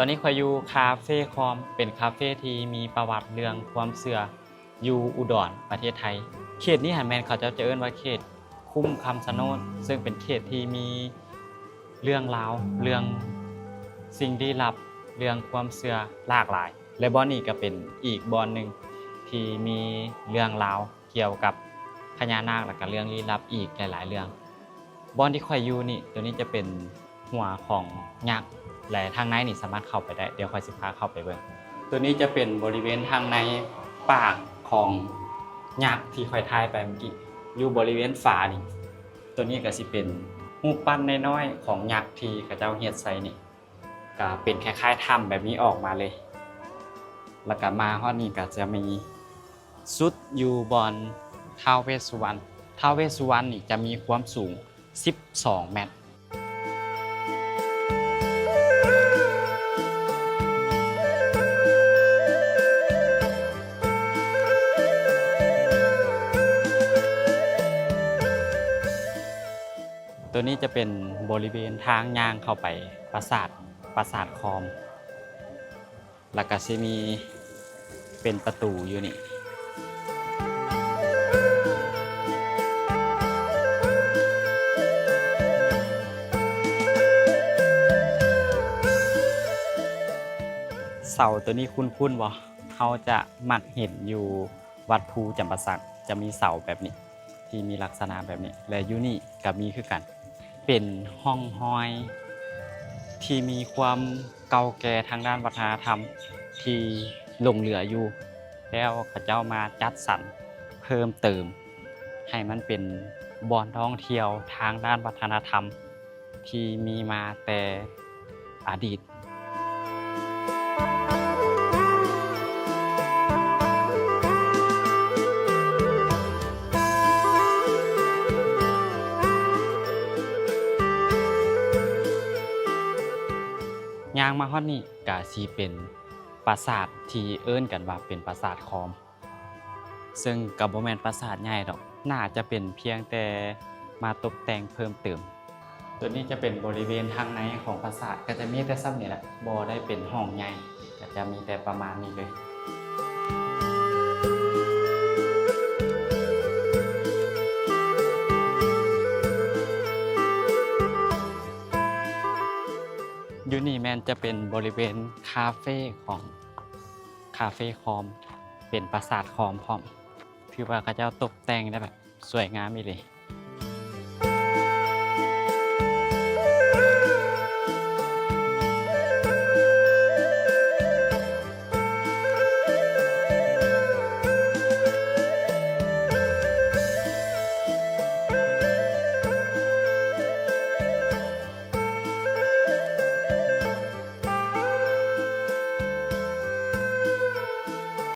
ຕອນນີ້ຂ້ອຍຢູ່ຄາເຟຄອມ ເປັນຄາເຟທີ່ມີປະຫວັດເລື່ອງຄວາມເຊື່ອຢູ່ອຸດອນ ປະເທດໄທ. ເຂດນີ້ຫັ້ນແມ່ນເຂົາເຈົ້າຈະເອີ້ນວ່າເຂດຄຸ້ມຄຳຊະໂນດ ເຊິ່ງເປັນເຂດທີ່ມີເລື່ອງລາວ ເລື່ອງສິ່ງລີ້ລັບ ເລື່ອງຄວາມເຊື່ອຫຼາກຫຼາຍ ແລະ ບ່ອນນີ້ກໍເປັນອີກບ່ອນໜຶ່ງທີ່ມີເລື່ອງລາວ ກ່ຽວກັບພະຍານາກ ແລ້ວກະເລື່ອງລີ້ລັບອີກຫຼາຍໆເລື່ອງ. ບ່ອນທີ່ຂ້ອຍຢູ່ນີ້ ໂຕນີ້ຈະເປັນຫົວຂອງຍັກ ແລະ ທາງໃນນີ້ສາມາດເຂົ້າໄປໄດ້ ດຽວຂ້ອຍຊິພາເຂົ້າໄປເບິ່ງ. ໂຕນີ້ຈະເປັນບໍລິເວນທາງໃນປາກຂອງຍັກທີ່ຂ້ອຍຖ່າຍໄປເມື່ອກີ້ ຢູ່ບໍລິເວນຝານີ້. ໂຕນີ້ກະຊິເປັນຮູບປັ້ນນ້ອຍໆຂອງຍັກທີ່ເຂົາເຈົ້າເຮັດໃສ່ນີ້. ກະເປັນຄ້າຍໆຖ້ຳແບບນີ້ອອກມາເລີຍ ແລ້ວກະມາຮອດນີ້ກະຈະມີສຸດຢູ່ບ່ອນທ້າວເວດສຸວັນ. ທ້າວເວດສຸວັນນີ້ຈະມີຄວາມສູງສິບສອງແມັດ. ໂຕນີ້ຈະເປັນບໍລິເວນທາງຍ່າງເຂົ້າໄປປາສາດ ປາສາດຄອມ ແລ້ວກະຊິມີເປັນປະຕູຢູ່ນີ້. ເສົາໂຕນີ້ຄຸ້ນໆບໍ່? ເຮົາຈະມັກເຫັນຢູ່ວັດພູຈຳປາສັກ ຈະມີເສົາແບບນີ້ ທີ່ມີລັກສະນະແບບນີ້ ແລະ ຢູ່ນີ້ກະມີຄືກັນ. ເປັນຮ່ອງຮອຍທີ່ມີຄວາມເກົ່າແກ່ທາງດ້ານວັດທະນະທຳທີ່ຫຼົງເຫຼືອຢູ່ ແລ້ວເຂົາເຈົ້າມາຈັດສັນເພີ່ມເຕີມ ໃຫ້ມັນເປັນບ່ອນທ່ອງທ່ຽວທາງດ້ານວັດທະນະທຳທີ່ມີມາແຕ່ອະດີດ. ຍ່າງມາຮອດນີ້ກະຊິເປັນປາສາດທີ່ເອີ້ນກັນວ່າເປັນປາສາດຄອມ. ເຊິ່ງກໍບໍ່ແມ່ນປາສາດໃຫຍ່ດອກ ໜ້າຈະເປັນພຽງແຕ່ມາຕົບແຕ່ງເພີ່ມເຕີມ. ໂຕນີ້ຈະເປັນບໍລິເວນທາງໃນຂອງປາສາດ ກໍຈະມີແຕ່ສ່ຳນີ້ແຫຼະ ບໍ່ໄດ້ເປັນຫ້ອງໃຫຍ່ ກໍຈະມີແຕ່ປະມານນີ້ເລີຍ. ຢູ່ນີ້ແມ່ນຈະເປັນບໍລິເວນຄາເຟຂອງ ຄາເຟຄອມ ເປັນປາສາດຄອມພ້ອມ ຖືວ່າເຂົາເຈົ້າຕົບແຕ່ງໄດ້ແບບສວຍງາມອີ່ຫຼີ.